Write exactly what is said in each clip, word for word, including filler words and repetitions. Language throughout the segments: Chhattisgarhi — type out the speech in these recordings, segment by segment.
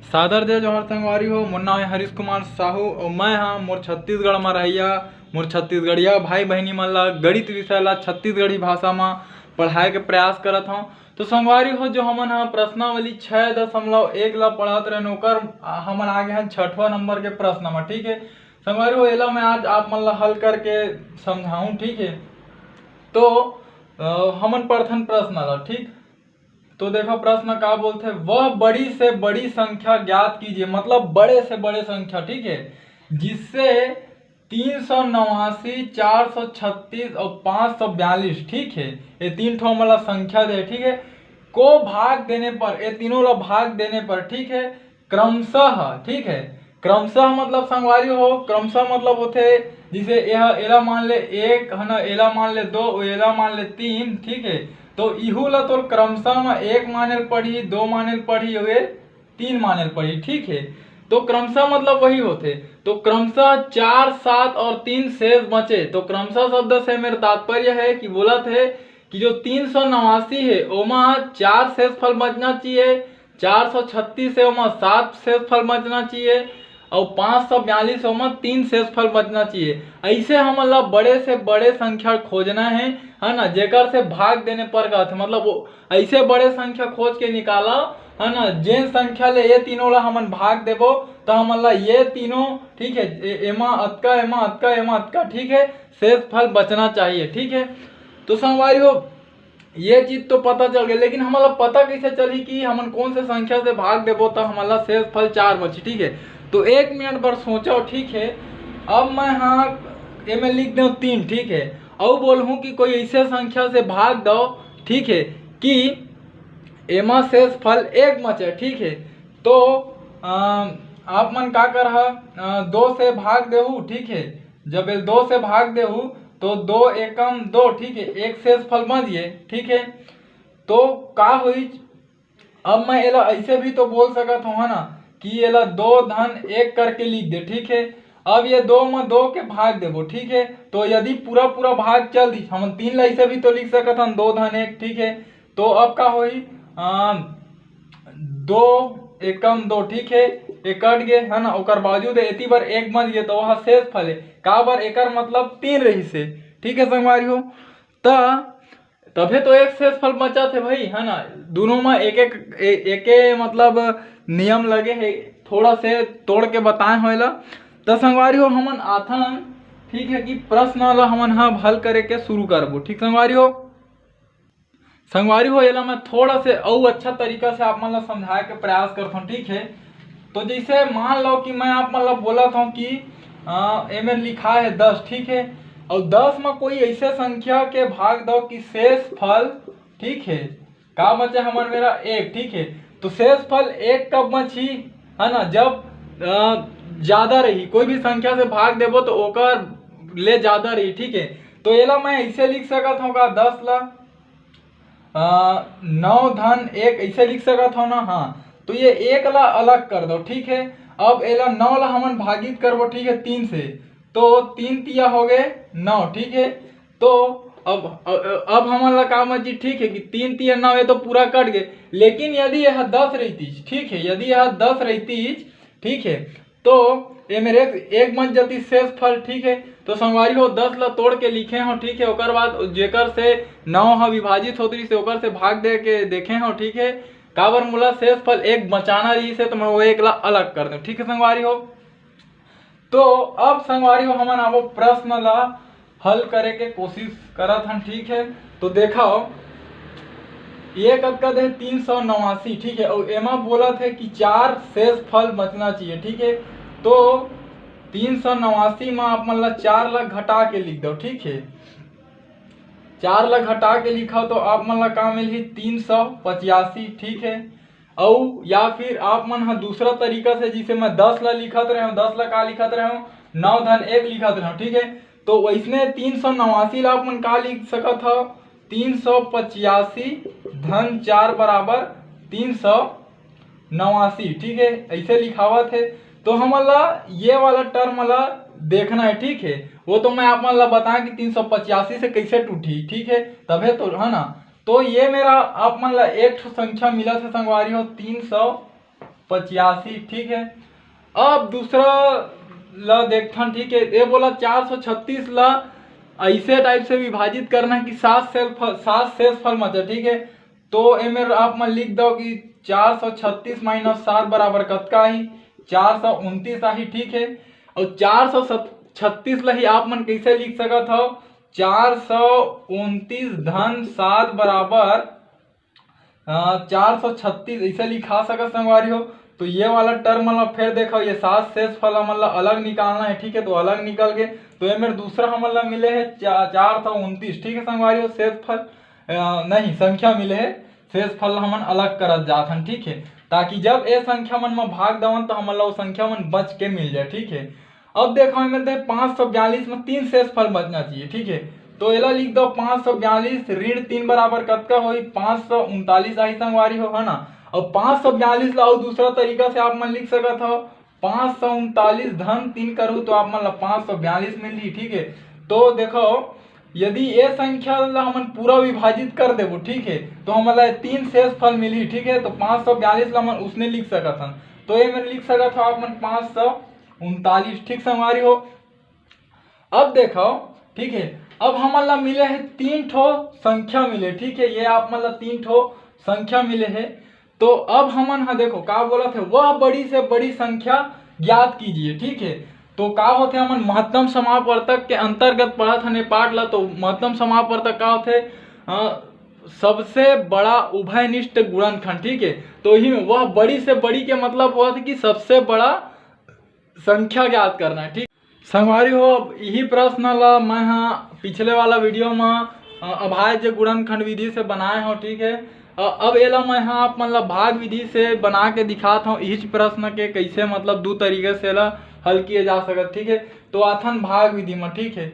सादर जय जोहार संगवारी हो, मोर नाम है हरीश कुमार साहू और मैं हाँ मोर छत्तीसगढ़ में रहइया, मोर छत्तीसगढ़िया भाई बहिनी मन ला गणित विषय ला छत्तीसगढ़ी भाषा में पढ़ाए के प्रयास करत हूँ। तो संगवारी हो, जो हमन हा प्रश्नावली छः दशमलव एक ला पढ़त रहन, ओकर हमन आगे हन छठवा नंबर के प्रश्न में। ठीक है संगवारी हो, एला मैं आज आप मन ला हल करके समझाऊँ। ठीक है, तो हमन पढ़थन प्रश्न ला। ठीक, तो देखो प्रश्न का बोलते, वह बड़ी से बड़ी संख्या ज्ञात कीजिए, मतलब बड़े से बड़े संख्या, ठीक है, जिससे तीन सौ नवासी, चार सौ छत्तीस और पाँच सौ बयालीस, ठीक है, ये तीन ठो हमला संख्या दे, ठीक है, को भाग देने पर, ये तीनों ला भाग देने पर, ठीक है, क्रमशः, ठीक है, क्रमशः मतलब संगवारी हो, क्रमशः मतलब होते, जैसे यह एला मान ले एक है ना, एला मान ले दो, एला मान ले तीन, ठीक है, तो इहू ला तोर क्रमशः में एक माने ल पड़ही, दो माने ल पड़ही, हुए तीन माने ल पड़ही, ठीक है। तो क्रमशः मतलब वही होते, तो क्रमशः चार, सात और तीन शेष बचे। तो क्रमशः शब्द से मेरा तात्पर्य है कि बोलत है कि जो तीन सौ नवासी है, ओमा चार शेष फल बचना चाहिए, चार सौ छत्तीस है, ओमा सात शेष फल बचना चाहिए, और पाँच सौ बयालीस, ओमा तीन शेष फल बचना चाहिए। ऐसे हमन ला बड़े से बड़े संख्या खोजना है, है ना, जेकर से भाग देने पर कहते, मतलब वो ऐसे बड़े संख्या खोज के निकाला, है ना, जेन संख्या ले ये तीनों ला हमन भाग देबो, तो हमन ला ये तीनों, ठीक है, ए-, एमा अतका, एमा अतका, एमा अतका, ठीक है, शेष फल बचना चाहिए। ठीक है, तो संगवारी हो, ये चीज तो पता चल गई, लेकिन हमन ला पता कैसे चलही कि हमन कौन से संख्या से भाग देबो तो हमन ला शेष फल चार बची? ठीक है, तो एक मिनट बर सोचो। ठीक है, अब मैं हाँ एमे लिख दो तीन, ठीक है, अउ बोलहूँ कि कोई ऐसे संख्या से भाग दो, ठीक है, कि एमा शेष फल एक बचे। ठीक है, तो अ, आप मन का करहा, अ, दो से भाग देहू, ठीक है, जब ये दो से भाग देहू तो दो एकम दो, ठीक है, एक शेष फल बच गए। ठीक है, तो का होई, अब मैं एला ऐसे भी तो बोल सकत हूँ, है ना, कि एला दो धन एक करके लिख दे। ठीक है, अब ये दो में दो के भाग देबो, ठीक है, तो यदि पूरा पूरा भाग चल दी, हम तीन ला ऐसे भी तो लिख सकत हन, दो धन एक। ठीक है, तो अब का होई, अ, दो एकम दो, ठीक है, ये कट गए, है ना, ओकर बावजूद एती बर एक बच गए, तो वह शेष फल है। का बर? एकर मतलब तीन रहिस हे। ठीक है संगवारी हो, त तभे तो एक शेष फल बचत हे भाई, है ना, दोनों में एक एक ए, एके मतलब नियम लगे हे, थोड़ा से तोड़ के बताए हो एला। त संगवारी हो, हमन आथन, ठीक है, कि प्रश्न ला हमन ह हल करे के शुरू करबो। ठीक संगवारी हो, संगवारी हो, एला मैं थोड़ा से अउ अच्छा तरीका से आप मन ला समझाए के प्रयास करथों। ठीक है, तो जैसे मान लो कि मैं आप मन ला बोलत हूँ कि अ, एमे लिखा है दस, ठीक है, और दस में कोई ऐसे संख्या के भाग दो कि शेष फल, ठीक है, का बचे हमर मेरा एक। ठीक है, तो शेष फल एक कब बची, है ना, जब अ, ज्यादा रही, कोई भी संख्या से भाग देबो तो ओकर ले ज्यादा रही। ठीक है, तो एला मैं ऐसे लिख सकत हूँ का, दस ला अ, नौ धन एक ऐसे लिख सकत हो ना? हाँ, तो ये एक ला अलग कर दो। ठीक है, अब एला नौ ला हमन भागित करबो, ठीक है, तीन से, तो तीन तिया हो गए नौ। ठीक है, तो अब अब हमन ला का मर्जी, ठीक है, कि तीन तिया नौ, ये तो पूरा कट गए, लेकिन यदि यह दस रहतीस, ठीक है, यदि यह दस रहतीस, ठीक है, तो ये मेरे एक, एक बच जाती शेष फल। ठीक है, तो संगवारी हो, दस ला तोड़ के लिखे हो, ठीक है, ओकर बाद जेकर से नौ ह विभाजित होत रहिस हे, ओकर से भाग दे के देखे हो। ठीक है, काबर मोला शेष फल एक बचाना रहिस हे, तो मैं वो एक ला अलग कर दूँ। ठीक है संगवारी हो, तो अब संगवारी हो, हमन आबो प्रश्न ला हल करे के कोशिश करत हन। ठीक है, तो देखो, ये कतका दे, तीन सौ नवासी। ठीक है, और एमा बोलत है कि चार शेष फल बचना चाहिए। ठीक है, तो तीन सौ नवासी में आप मन ला चार ला घटा के लिख दो। ठीक है, चार ला घटा के लिखा तो आप मन ला का मिलही? तीन सौ पचासी। ठीक है, अउ या फिर आप मन ह दूसरा तरीका से, जिसे मैं दस ला लिखत रहे हूँ, दस ला का लिखत रहे हूँ? नौ धन एक लिखत रहे हूँ। ठीक है, तो वैसने तीन सौ नवासी ला आप मन का लिख सकत हो? तीन सौ पचासी धन चार बराबर तीन सौ नवासी। ठीक है, ऐसे लिखावत है। तो हमन ला ये वाला टर्म ला देखना है। ठीक है, वो तो मैं आप मन ला बताएं कि तीन सौ पचासी से कैसे टूटी। ठीक है, तभे तो है ना। तो ये मेरा आप मन ला एक ठो संख्या मिला था संगवारी हो, तीन सौ पचासी, ठीक है। अब दूसरा ला देखथन, ठीक है, ये बोला चार सौ छत्तीस ला ऐसे टाइप से विभाजित करना कि सात शेष फल, सात शेष फल बचा, ठीक है। तो एमेर आप मन लिख दो कि चार सौ छत्तीस माइनस सात बराबर कतका आही? चार सौ उनतीस आही, ठीक है। और चार सौ छत्तीस ला ही आप मन कैसे लिख सकत हो? चार सौ उनतीस धन सात बराबर चार सौ छत्तीस ऐसे लिखा सकत संगवारी हो। तो ये वाला टर्म ला फिर देखो, ये सात शेष फल हमन ला अलग निकालना है, ठीक है। तो अलग निकल के तो ये मेरे दूसरा हमन ला मिले है चार सौ उनतीस, ठीक है संगवारी हो, शेष फल अ, नहीं, संख्या मिले है, शेष फल हमन अलग करत जात हन, ठीक है। ताकि जब ए संख्या मन म भाग दवन तो हमन ला वो संख्या मन बच के मिल जाए, ठीक है। अब देखो, एमेर दे पाँच सौ बयालीस में तीन शेष फल बचना चाहिए, ठीक है। तो एला लिख दो, पाँच सौ बयालीस ऋण तीन बराबर कतका होही? पाँच सौ उनतालीस आही संगवारी हो, है ना। अब पाँच सौ बयालीस ला अउ दूसरा तरीका से आप मन लिख सकत हो, पाँच सौ उनतालीस धन तीन करू तो आप मन ला पाँच सौ बयालीस मिलही, ठीक है। तो देखो, यदि ये संख्या ला हमन पूरा विभाजित कर देबो, ठीक है, तो हमन ला तीन शेष फल मिलही, ठीक है। तो पाँच सौ बयालीस ला हमन उसने लिख सकत हन, तो ये में लिख सकत हो आप मन पाँच सौ उनतालीस, ठीक संगवारी हो। अब देखो, ठीक है, अब हमन ला मिले है तीन ठो संख्या मिले, ठीक है, ये आप मन ला तीन ठो संख्या मिले है। तो अब हमन हा देखो का बोलत है, वह बड़ी से बड़ी संख्या ज्ञात कीजिए, ठीक है। तो का होथे, हमन महत्तम समापवर्तक के अंतर्गत पढ़त हन ए पाठ ला। तो महत्तम समापवर्तक का होथे? अ, सबसे बड़ा उभयनिष्ठ गुणनखंड, ठीक है। तो ही में वह बड़ी से बड़ी के मतलब होथे कि सबसे बड़ा संख्या ज्ञात करना है, ठीक। संगवारी हो, अब यही प्रश्न ला मैं हा पिछले वाला वीडियो में अ, अभाज्य गुणनखंड विधि से बनाए हव, ठीक है। अ, अब एला मैं हा आप मन ला भाग विधि से बना के दिखात हव, इहिच प्रश्न के कैसे मतलब दू तरीके से एला हल किए जा सकत, ठीक है। तो आथन भाग विधि में, ठीक है।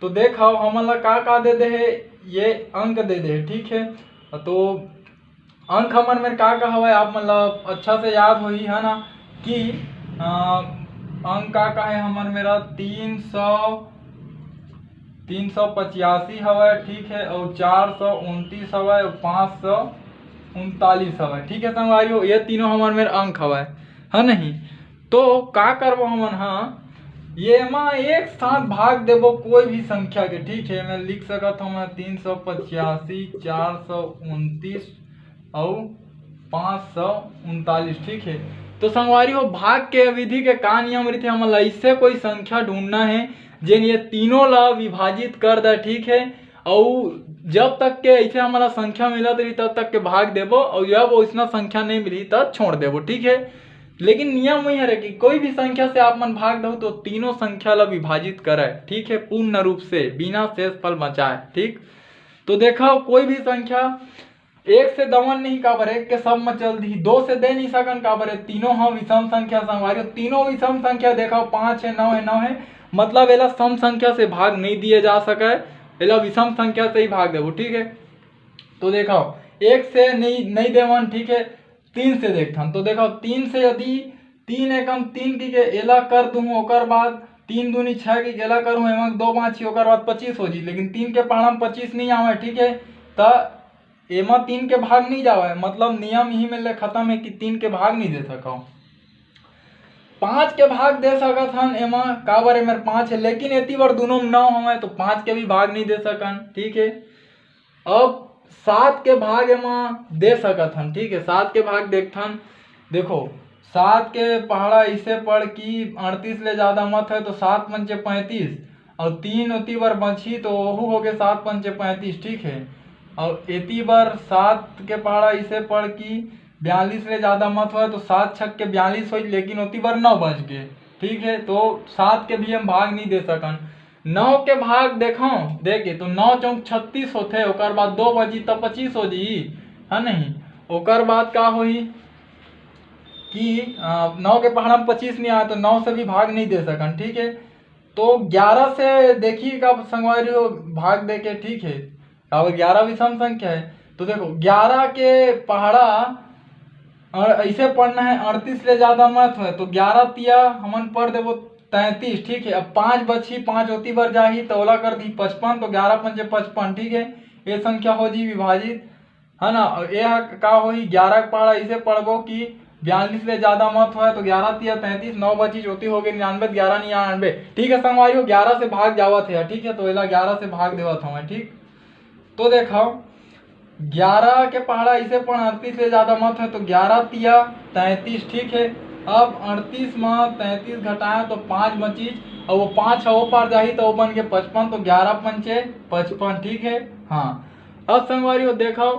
तो देखव हमन ला का का दे दे हे, ये अंक दे दे हे, ठीक है। तो अंक हमर मेर का का हवय, आप मन ला अच्छा से याद होही, है ना, कि अ, अंक का का है हमर मेरा तीन सौ, तीन सौ पचासी हवय, ठीक है, और चार सौ उनतीस हवय और पाँच सौ उनतालीस हवय, ठीक है संगवारी हो, ये तीनों हमर मेर अंक हवय, है नहीं। तो का करबो हमन हा, ये मा एक साथ भाग देबो कोई भी संख्या के, ठीक है। मैं लिख सकत हूँ मैं तीन सौ पचासी, चार सौ उनतीस और पाँच सौ उनतालीस, ठीक है। तो संगवारी हो, भाग के विधि के का नियम रहिथे, हमन ला इससे कोई संख्या ढूंढना है जेन ये तीनों ला विभाजित कर दे, ठीक है। और जब तक के ऐसे हमन ला संख्या मिलत रही तब तक के भाग देबो, और जब वैसना संख्या नहीं मिली तब छोड़ देबो, ठीक है। लेकिन नियम वही है कि कोई भी संख्या से आप मन भाग दो तो तीनों संख्या ला विभाजित करे, ठीक है, पूर्ण रूप से बिना शेष फल बचाए, ठीक। तो देखो कोई भी संख्या एक से दवन नहीं काबर, एक के सब में चल दी, दो से दे नहीं सकन काबर, तीनों ह विषम संख्या संगवारी, तीनों विषम संख्या देखो पाँच है, नौ है, नौ है, मतलब एला सम संख्या से भाग नहीं दिए जा सके, एला विषम संख्या से ही भाग देबो, ठीक है। तो देखो एक से नहीं, नहीं देवन, ठीक है, तीन से देखथन। तो देखो तीन से यदि तीन एकम तीन की के एला कर दूँ, ओकर बाद तीन दूनी छः की के एला करूँ, एमा दो बाँची, ओकर बाद पच्चीस हो जी, लेकिन तीन के पहाड़ा में पच्चीस नहीं आवे, ठीक है। त एमा तीन के भाग नहीं जावे, मतलब नियम यही में ले खत्म है कि तीन के भाग नहीं दे सकव। पाँच के भाग दे सकत हन एमा, काबर एमेर पाँच है, लेकिन एती बर दोनों में नौ हवे तो पाँच के भी भाग नहीं दे सकन, ठीक है। अब सात के भाग एमा दे सकत हन, ठीक है। सात के भाग देखथन, देखो सात के पहाड़ा इसे पढ़ कि अड़तीस ले ज़्यादा मत है तो सात पंचे पैंतीस, और तीन ओती बर बची तो ओहू हो गए सात पंचे पैंतीस, ठीक है। और एती बर सात के पहाड़ा इसे पढ़ कि बयालीस ले ज़्यादा मत होए तो सात छक के बयालीस होई, लेकिन ओती बर नौ बच गए, ठीक है। तो सात के भी हम भाग नहीं दे सकन। नौ के भाग देखो, देखे तो नौ चौक छत्तीस होथे, ओकर बाद दो बजी तब पच्चीस हो जी, है नहीं। ओकर बाद का होही कि अ, नौ के पहाड़ा में पच्चीस नहीं आया तो नौ से भी भाग नहीं दे सकन, ठीक है। तो ग्यारह से देखिए का संगवारी हो भाग दे के, ठीक है, काबर ग्यारह विषम संख्या है। तो देखो ग्यारह के पहाड़ा और ऐसे पढ़ना है, अड़तीस ले ज़्यादा मत होए तो ग्यारह तिया हमन पढ़ देबो तैंतीस, ठीक है। अब पाँच बची, पाँच ओती बर जाही तो ओला कर दी पचपन, तो ग्यारह पंचे पचपन, ठीक है। ये संख्या हो जी विभाजित, है ना। और ये ह का होही, ग्यारह के पहाड़ा इसे पढ़बो कि बयालीस ले ज्यादा मत होय, तो ग्यारह तिया तैंतीस, नौ बची चौती हो गए निन्यानवे, ग्यारह निन्यानवे। ठीक है संगवारी हो, ग्यारह से भाग जावत है, ठीक है, तो एला ग्यारह से भाग देवत हूँ मैं, ठीक। तो देखो, ग्यारह के पहाड़ा इसे पण अड़तीस ले ज्यादा मत है, तो ग्यारह तिया तैंतीस, ठीक है। अब अड़तीस में तैंतीस घटाए तो पाँच बचीस, और वो पाँच है वो पार जाही तो वो बन के पचपन, तो ग्यारह पंचे पचपन, ठीक है। हाँ, अब संगवारी हो देखो,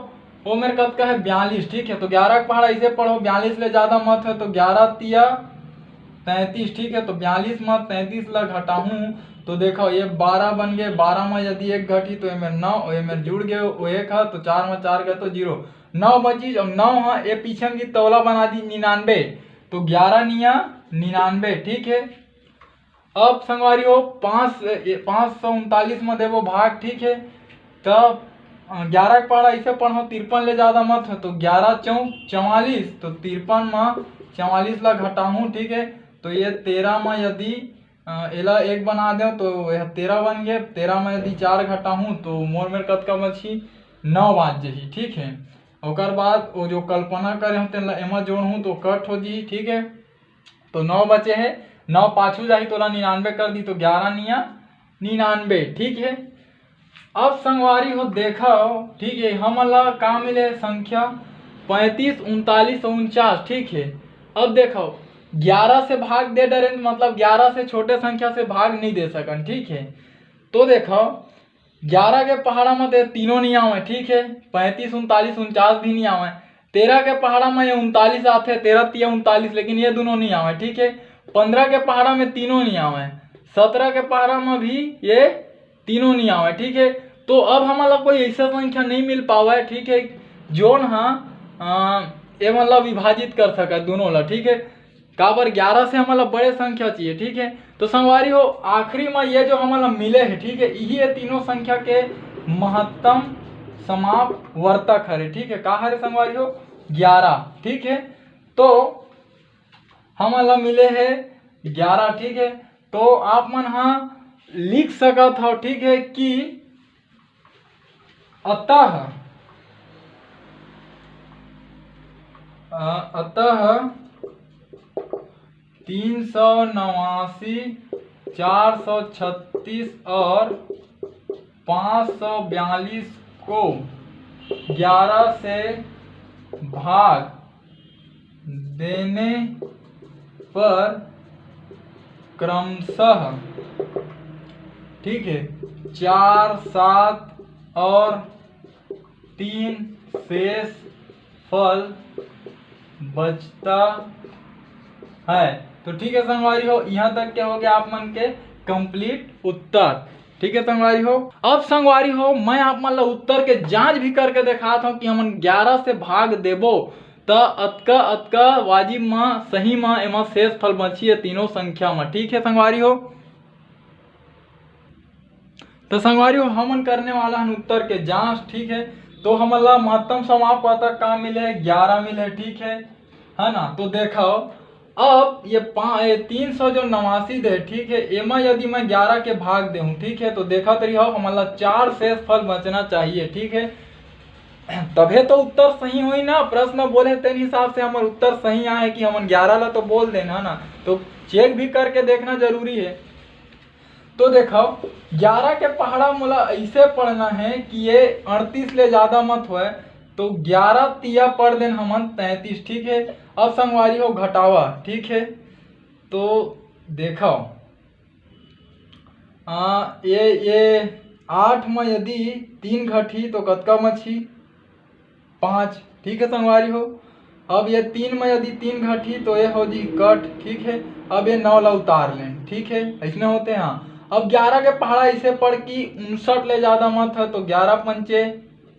वो मेरे कतका है बयालीस, ठीक है। तो ग्यारह के पहाड़ा इसे पढ़ो, बयालीस ले ज्यादा मत है, तो ग्यारह तिया तैंतीस, ठीक है। तो बयालीस में तैंतीस ला घटाहूँ तो देखो ये बारह बन गए, बारह में यदि एक घटी तो एमे नौ, एमे जुड़ गए वो एक है, तो चार में चार गए तो जीरो, नौ बचीस। अब नौ है ये पीछे में की तौला बना दी निन्यानवे, तो ग्यारह निया निन्यानवे, ठीक है। अब संगवारी हो पाँच, पाँच सौ उनतालीस में देवो भाग, ठीक है। तब ग्यारह के पहाड़ा इसे पढ़ो, तिरपन ले ज्यादा मत हो, तो ग्यारह चौक चवालीस, तो तिरपन में चवालीस ला घटाहूँ, ठीक है। तो ये तेरह में यदि एला एक बना देव तो यह तेरह बन गए, तेरह में यदि चार घटाहूँ तो मोर मेर कतका बची, नौ बाच जही, ठीक है। ओकर बाद वो जो कल्पना करे हूँ तेन ला एमा जोड़हूँ तो कट हो जी, ठीक है। तो नौ बचे है, नौ पाछू जाही तो ओला निन्यानवे कर दी तो ग्यारह निया निन्यानवे, ठीक है। अब संगवारी हो देखो, ठीक है, हमन ला का मिले संख्या पैंतीस, उनतालीस और उनचास, ठीक है। अब देखो ग्यारह से भाग दे डरें, मतलब ग्यारह से छोटे संख्या से भाग नहीं दे सकन, ठीक है। तो देखो ग्यारह के पहाड़ा में तो तीनों नहीं आवे, ठीक है, पैंतीस, उनतालीस, उनचास भी नहीं आवे। तेरह के पहाड़ा में ये उनतालीस आते, तेरह तिया उनतालीस, लेकिन ये दोनों नहीं आवे, ठीक है। पंद्रह के पहाड़ा में तीनों नहीं आवे, सत्रह के पहाड़ा में भी ये तीनों नहीं आवे, ठीक है। तो अब हमन ला कोई ऐसा संख्या नहीं मिल पावे, ठीक है, जोन हा ये मतलब विभाजित कर सके दोनों ला, ठीक है। काबर ग्यारह से हमन ला बड़े संख्या चाहिए, ठीक है। तो संगवारी हो आखिरी में ये जो हमन ला मिले है, ठीक है, यही ये तीनों संख्या के महत्तम समापवर्तक हरे, ठीक है। का हरे संगवारी हो, ग्यारह, ठीक है। तो हमन ला मिले है ग्यारह, ठीक है। तो आप मन हा लिख सकत हो, ठीक है, कि अतः अतः तीन सौ नवासी, चार सौ छत्तीस और पाँच सौ बयालीस को ग्यारह से भाग देने पर क्रमशः, ठीक है, चार, सात और तीन शेष फल बचता है। तो ठीक है संगवारी हो, यहाँ तक के हो गया आप मन के कंप्लीट उत्तर। ठीक है संगवारी हो, अब संगवारी हो मैं आप मन ला उत्तर के जांच भी करके दिखात हूँ कि हमन ग्यारह से भाग देबो त अतका अतका वाजिब म सही म एमा शेष फल बची है तीनों संख्या म। ठीक है संगवारी हो, तो संगवारी हो हमन करने वाला हन उत्तर के जांच। ठीक है, तो हमन ला महत्तम समापवर्तक का मिले, ग्यारह मिले। ठीक है, है ना। तो देखो अब ये पा ये तीन सौ जो नवासी दे, ठीक है, एमा यदि मैं ग्यारह के भाग देहूँ, ठीक है, तो देखत रहियो हमन ला चार शेष फल बचना चाहिए। ठीक है, तभे तो उत्तर सही होई ना, प्रश्न बोले तेन हिसाब से हमर उत्तर सही आए कि हमन ग्यारह ला तो बोल देन, है ना, तो चेक भी करके देखना जरूरी है। तो देखो ग्यारह के पहाड़ा मोला ऐसे पढ़ना है कि ये अड़तीस ले ज्यादा मत होए, तो ग्यारह तिया पढ़ देन हमन तैंतीस। ठीक है, अब संगवारी हो घटावा। ठीक है, तो देखो आ, ये ये आठ में यदि तीन घटी तो कतका मछी? पाँच। ठीक है संगवारी हो, अब ये तीन में यदि तीन घटी तो ये हो जी कट। ठीक है, अब ये नौ ला उतार लें। ठीक है, ऐसने होते हैं। हाँ, अब ग्यारह के पहाड़ा इसे पढ़ की उनसठ ले ज्यादा मत है तो ग्यारह पंचे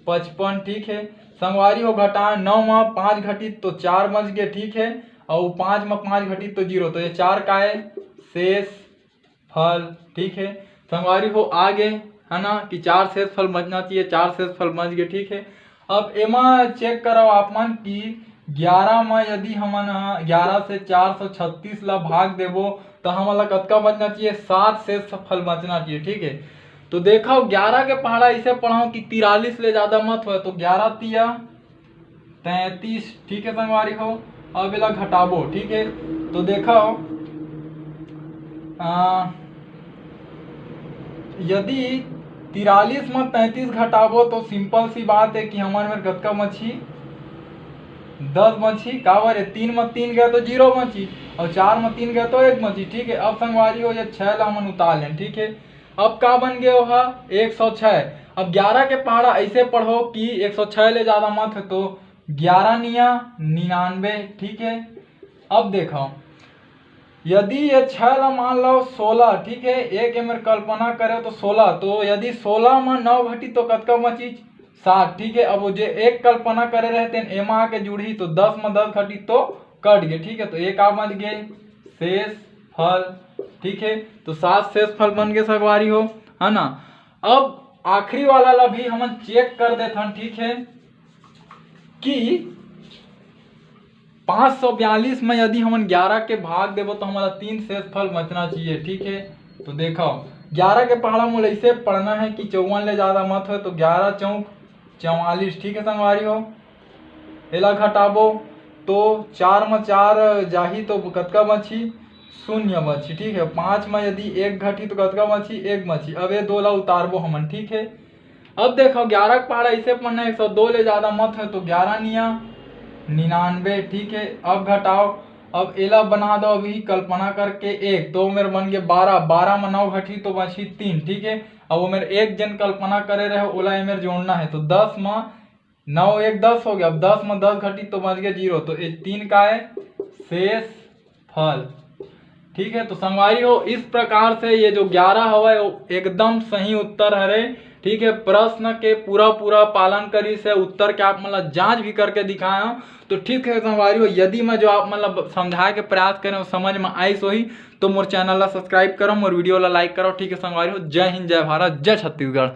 पचपन। ठीक है संगवारी हो, घटा नौ में पाँच घटी तो चार बच गए। ठीक है, और पाँच में पाँच घटी तो जीरो, तो ये चार का है शेष फल। ठीक है संगवारी हो, आ गए है ना कि चार शेष फल बचना चाहिए, चार शेष फल बच गए। ठीक है, अब एमा चेक करो आप मन कि ग्यारह में यदि हमन ग्यारह से चार सौ छत्तीस ला भाग देबो तो हमन ला कतका बचना चाहिए? सात शेष फल बचना चाहिए। ठीक है, तो देखो ग्यारह के पहाड़ा इसे पढ़ाओ कि तिरालीस ले ज्यादा मत हो, तो ग्यारह तिया तैंतीस। ठीक है संगवारी हो, अब एला घटाबो, ठीक है। तो देखो, आ, यदि तिरालीस में तैंतीस घटाबो तो सिंपल सी बात है कि हमर मेर कतका बची? दस बची। काबर है, तीन में तीन गए तो जीरो बची, और चार में तीन गए तो एक बची, ठीक है। अब संगवारी हो, ये छः ला हमन उतार लेन, ठीक है। अब का बन गए ओहा? एक सौ छः। अब ग्यारह के पहाड़ा ऐसे पढ़ो कि एक सौ छः ले ज़्यादा मत है तो ग्यारह निया निन्यानवे, ठीक है। अब देखो, यदि ये छः ला मान लो सोलह, ठीक है, एक एमेर कल्पना करे तो सोलह, तो यदि सोलह में नौ घटी तो कतका बची? सात, ठीक है। अब वो जे एक कल्पना करे रहते हैं, एमा आके जुड़ही तो दस में दस घटी तो कट गए, ठीक है। तो एक आ बच गए शेष फल, ठीक है। तो सात शेष फल बन गए संगवारी हो, है ना। अब आखिरी वाला ला भी हमन चेक कर देथन, ठीक है, कि पाँच सौ बयालीस में यदि हमन ग्यारह के भाग देबो तो हमारा तीन शेष फल बचना चाहिए, ठीक है। तो देखो, ग्यारह के पहाड़ा मोला ऐसे पढ़ना है कि चौवन ले ज़्यादा मत हो, तो ग्यारह चौक चवालीस, ठीक है संगवारी हो। एला घटाबो तो चार में चार जाही तो कतका बची? शून्य बची, ठीक है। पाँच में यदि एक घटी तो कतका बची? एक बची। अब ये दो ला उतारबो हमन, ठीक है। अब देखो, ग्यारह के पहाड़ा ऐसे पढ़ना है, एक सौ दो ले ज़्यादा मत है तो ग्यारह निया निन्यानवे, ठीक है। अब घटाओ, अब एला बना दो अभी कल्पना करके एक, तो मेर बन गए बारह, बारह में नौ घटी तो बची तीन, ठीक है। अब वो मेर एक जन कल्पना करे रहे, ओला एमेर जोड़ना है, तो दस में नौ एक दस हो गया, अब दस में दस घटी तो बच गया जीरो, तो ये तीन का है शेष फल, ठीक है। तो संगवारी हो, इस प्रकार से ये जो ग्यारह हवय वो एकदम सही उत्तर हरे, ठीक है। प्रश्न के पूरा पूरा पालन करिस हे, उत्तर के आप मन ला जांच भी करके दिखाए हो। तो ठीक है संगवारी हो, यदि मैं जो आप मन ला ब-, समझाए के प्रयास करें वो समझ में आइस होही तो मोर चैनल ला सब्सक्राइब करो, मोर वीडियो ला लाइक करो, ठीक है संगवारी हो। जय हिंद, जय भारत, जय छत्तीसगढ़।